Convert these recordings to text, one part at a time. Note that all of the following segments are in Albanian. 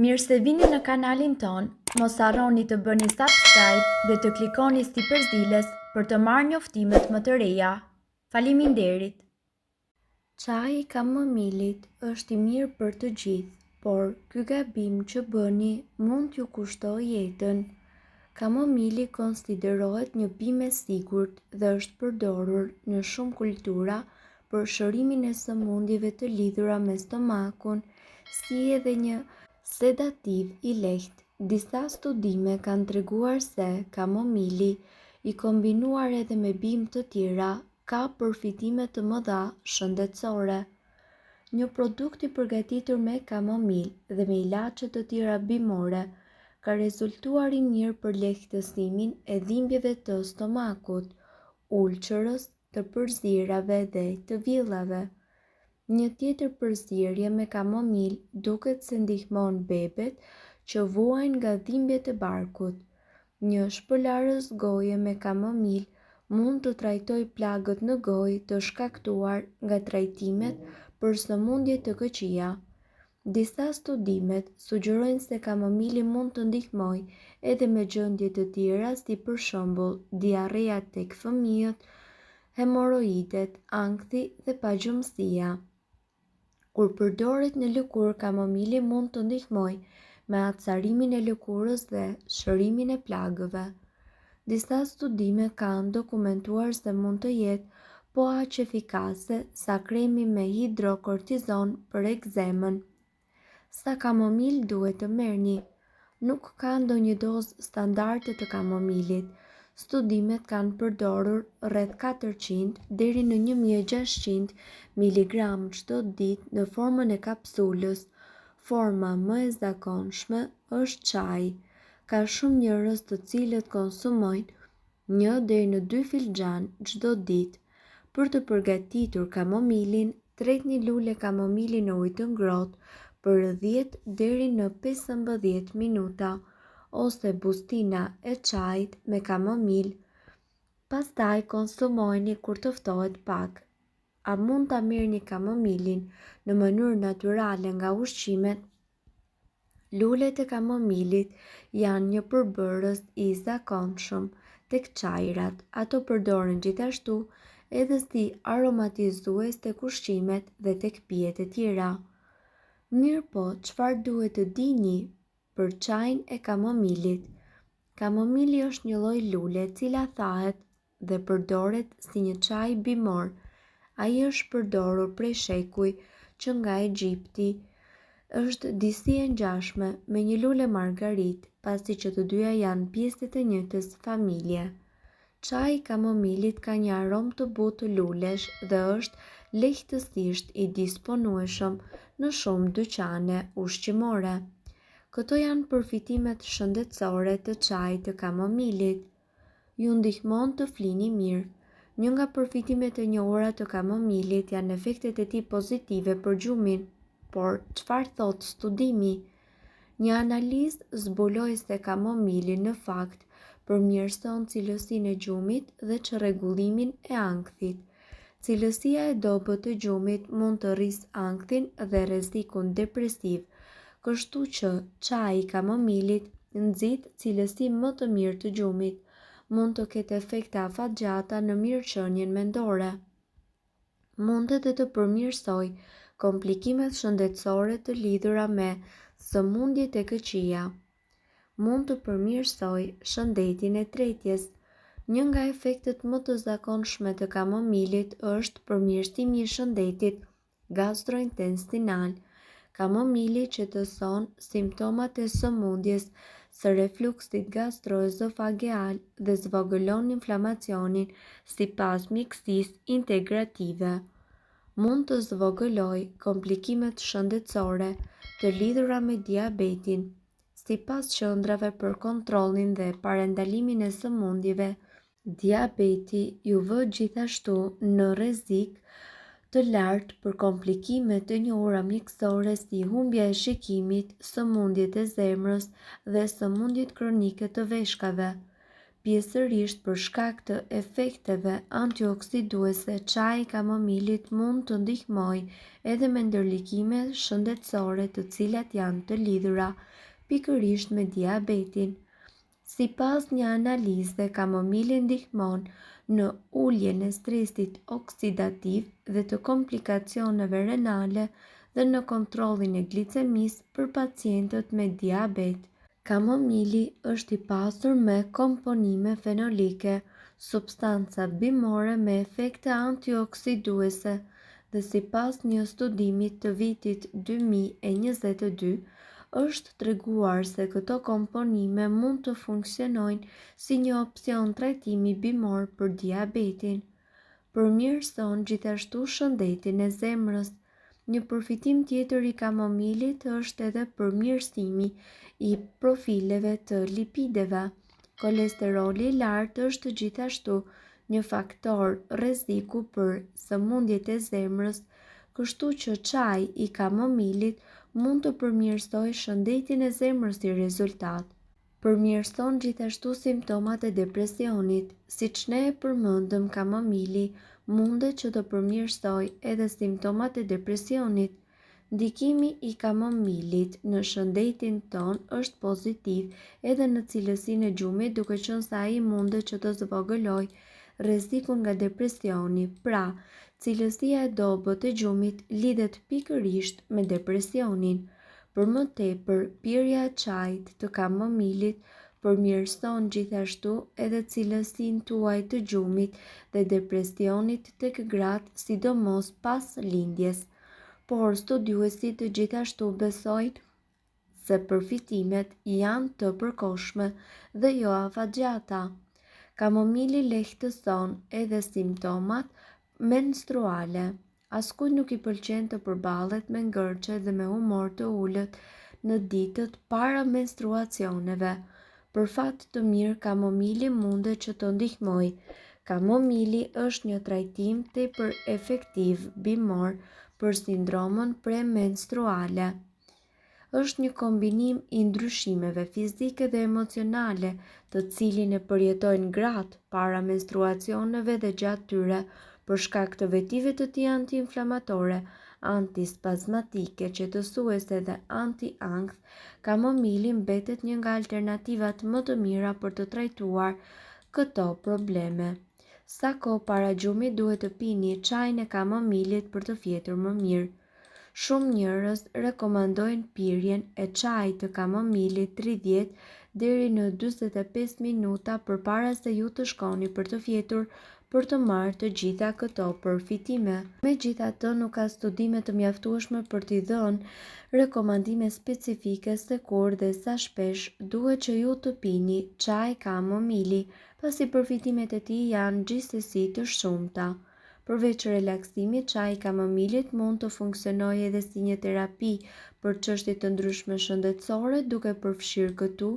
Mirë se vini në kanalin tonë, mos harroni të bëni subscribe dhe të klikoni sipër ziles për të marrë njoftimet më të reja. Faleminderit! Çaji i kamomilit është i mirë për të gjithë, por ky gabim që bëni mund t'ju kushtojë jetën. Kamomili konsiderohet një bimë e sigurt dhe është përdorur në shumë kultura për shërimin e sëmundjeve të lidhura me stomakun, si edhe një sedativ i lehtë. Disa studime kanë treguar se kamomili, i kombinuar edhe me bimë të tjera, ka përfitime të mëdha shëndetësore. Një produkt i përgatitur me kamomil dhe me ilaçe të tjera bimore ka rezultuar i mirë për lehtësimin e dhimbjeve të stomakut, ulçerës, të përzierave dhe të vjellave. Një tjetër përzierje me kamomil duket se ndihmon bebet që vuajnë nga dhimbjet e barkut. Një shpëlarës goje me kamomil mund të trajtojë plagët në gojë të shkaktuar nga trajtimet për sëmundje të këqija. Disa studimet sugjerojnë se kamomili mund të ndihmojë edhe me gjendje të tjera si për shembull diarreja tek fëmijët, hemorroidet, ankthi dhe pagjumësia. Kur përdoret në lëkurë kamomili mund të ndihmojë me acarimin e lëkurës dhe shërimin e plagëve. Disa studime kanë dokumentuar se mund të jetë po aq efikase sa kremi me hidrokortizon për ekzemën. Sa kamomil duhet të merrni? Nuk ka ndonjë dozë standarde të kamomilit. Studimet kanë përdorur rreth 400 deri në 1600 miligramë çdo ditë në formën e kapsulës. Forma më e zakonshme është çaji. Ka shumë njerëz të cilët konsumojnë një deri në dy filxhanë çdo ditë. Për të përgatitur kamomilin, tretni lule kamomili në ujë të ngrohtë për 10 deri në 15 minuta ose bustina e çajit me kamomil. Pastaj konsumojeni kur të ftohet pak. A mund ta merrni kamomilin në mënyrë natyrale nga ushqimet? Lulet e kamomilit janë një përbërës i zakonshëm tek çajrat. Ato përdoren gjithashtu edhe si aromatizues tek ushqimet dhe tek pijet e tjera. Mirëpo, çfarë duhet të dini për çajin e kamomilit? Kamomili është një lloj lule e cila thahet dhe përdoret si një çaj bimor. Ai është përdorur prej shekuj që nga Egjipti. Është disi e ngjashme me një lule margaritë, pasi që të dyja janë pjesë e të njëjtës familje. Çaji i kamomilit ka një aromë të butë lulesh dhe është lehtësisht i disponueshëm në shumë dyqane ushqimore. Këto janë përfitimet shëndetësore të çajit të kamomilit. Ju ndihmon të flini mirë. Një nga përfitimet e njohura të kamomilit janë efektet e tij pozitive për gjumin. Por, çfarë thotë studimi? Një analizë zbuloi se kamomili në fakt përmirëson cilësinë e gjumit dhe çrregullimin e ankthit. Cilësia e dobët e gjumit mund të rrisë ankthin dhe rrezikun depresiv, kështu që çaji i kamomilit nxit cilësi më të mirë të gjumit, mund të ketë efekte afatgjata në mirëqenien mendore. Mund edhe të përmirësojë komplikimet shëndetësore të lidhura me sëmundjet e këqija. Mund të përmirësojë shëndetin e tretjes. Një nga efektet më të zakonshme të kamomilit është përmirësimi i shëndetit gastrointestinal. Kamomili qetëson simptomat e sëmundjes së refluksit gastroezofageal dhe zvogëlon inflamacionin sipas mjekësisë integrative. Mund të zvogëlojë komplikimet shëndetësore të lidhura me diabetin. Sipas Qendrave për Kontrollin dhe Parandalimin e Sëmundjeve, diabeti ju vë gjithashtu në rrezik të lartë për komplikime të njohura mjekësore si humbja e shikimit, sëmundjet e zemrës dhe sëmundjet kronike të veshkave. Pjesërisht për shkak të efekteve antioksiduese, çaji i kamomilit mund të ndihmojë edhe me ndërlikime shëndetësore të cilat janë të lidhura pikërisht me diabetin. Sipas një analize, kamomili ndihmon në uljen e stresit oksidativ dhe të komplikacioneve renale dhe në kontrollin e glicemisë për pacientët me diabet. Kamomili është i pasur me komponime fenolike, substanca bimore me efekte antioksiduese dhe sipas një studimi të vitit 2022, është treguar se këto komponime mund të funksionojnë si një opsion trajtimi bimor për diabetin. Përmirëson gjithashtu shëndetin e zemrës. Një përfitim tjetër i kamomilit është edhe përmirësimi i profileve të lipideve. Kolesteroli i lartë është gjithashtu një faktor rreziku për sëmundjet e zemrës, kështu që çaji i kamomilit mund të përmirësojë shëndetin e zemrës si rezultat. Përmirëson gjithashtu simptomat e depresionit. Siç ne e përmendëm kamomili mundet që të përmirësojë edhe simptomat e depresionit. Ndikimi i kamomilit në shëndetin tonë është pozitiv edhe në cilësinë e gjumit duke qenë se ai mundet që të zvogëlojë rrezikun nga depresioni. Pra, cilësia e dobët e gjumit lidhet pikërisht me depresionin. Për më tepër, pirja e çajit të kamomilit përmirëson gjithashtu edhe cilësinë tuaj të gjumit dhe depresionit tek gratë, sidomos pas lindjes. Por studiuesit gjithashtu besojnë se përfitimet janë të përkohshme dhe jo afatgjata. Kamomili lehtëson edhe simptomat menstruale. Askujt nuk i pëlqen të përballet me ngërçe dhe me humor të ulët në ditët para menstruacioneve. Për fat të mirë kamomili mundet që të ndihmojë. Kamomili është një trajtim tepër efektiv bimor për sindromën premenstruale. Është një kombinim i ndryshimeve fizike dhe emocionale të cilin e përjetojnë gratë para menstruacioneve dhe gjatë tyre për shkak të vetive të tij antiinflamatore, antispazmatike, qetësuese dhe anti-ankth, kamomili mbetet një nga alternativat më të mira për të trajtuar këto probleme. Sa kohë para gjumit duhet të pini çajin e kamomilit për të fjetur më mirë? Shumë njerëz rekomandojnë pirjen e çajit të kamomilit 30 deri në 45 minuta përpara se ju të shkoni për të fjetur për të marrë të gjitha këto përfitime. Megjithatë, nuk ka studime të mjaftueshme për t'i dhënë rekomandime specifike se kur dhe sa shpesh duhet që ju të pini çaj kamomili, pasi përfitimet e tij janë gjithsesi të shumta. Përveç relaksimit, çaji i kamomilit mund të funksionojë edhe si një terapi për çështje të ndryshme shëndetësore, duke përfshirë këtu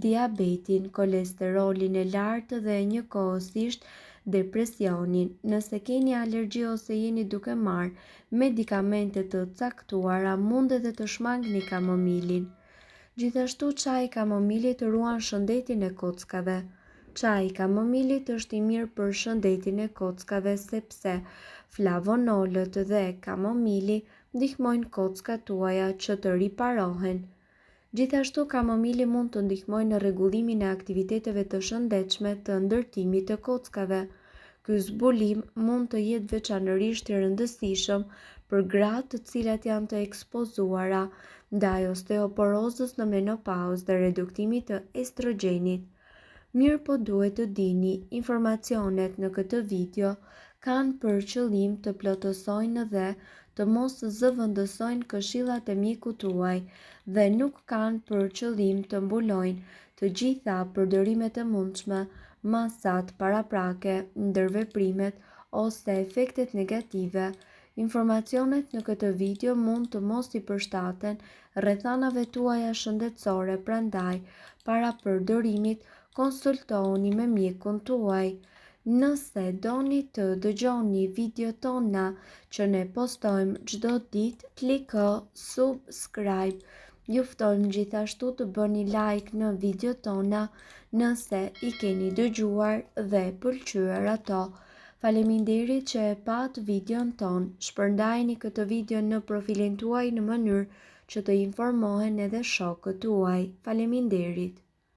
diabetin, kolesterolin e lartë dhe njëkohësisht depresionin. Nëse keni alergji ose jeni duke marrë medikamente të caktuara, mund edhe të shmangni kamomilin. Gjithashtu çaji i kamomilit ruan shëndetin e kockave. Çaji i kamomilit është i mirë për shëndetin e kockave sepse flavonolët dhe kamomili ndihmojnë kockat tuaja që të riparohen. Gjithashtu kamomili mund të ndihmojë në rregullimin e aktiviteteve të shëndetshme të ndërtimit të kockave. Ky zbulim mund të jetë veçanërisht i rëndësishëm për gratë të cilat janë të ekspozuara ndaj osteoporozës në menopauzë dhe reduktimit të estrogjenit. Mirëpo duhet të dini, informacionet në këtë video kanë për qëllim të plotësojnë dhe të mos zëvendësojnë këshillat e mjekut tuaj dhe nuk kanë për qëllim të mbulojnë të gjitha përdorimet e mundshme, masat paraprake, ndërveprimet ose efektet negative. Informacionet në këtë video mund të mos i përshtaten rrethanave tuaja shëndetësore, prandaj para përdorimit konsultohuni me mjekun tuaj. Nëse doni të dëgjoni videot tona që ne postojmë çdo ditë, kliko subscribe. Ju ftojmë gjithashtu të bëni like në videot tona nëse i keni dëgjuar dhe pëlqyer ato. Faleminderit që e patë videon tonë. Shpërndajeni këtë video në profilin tuaj në mënyrë që të informohen edhe shokët tuaj. Faleminderit!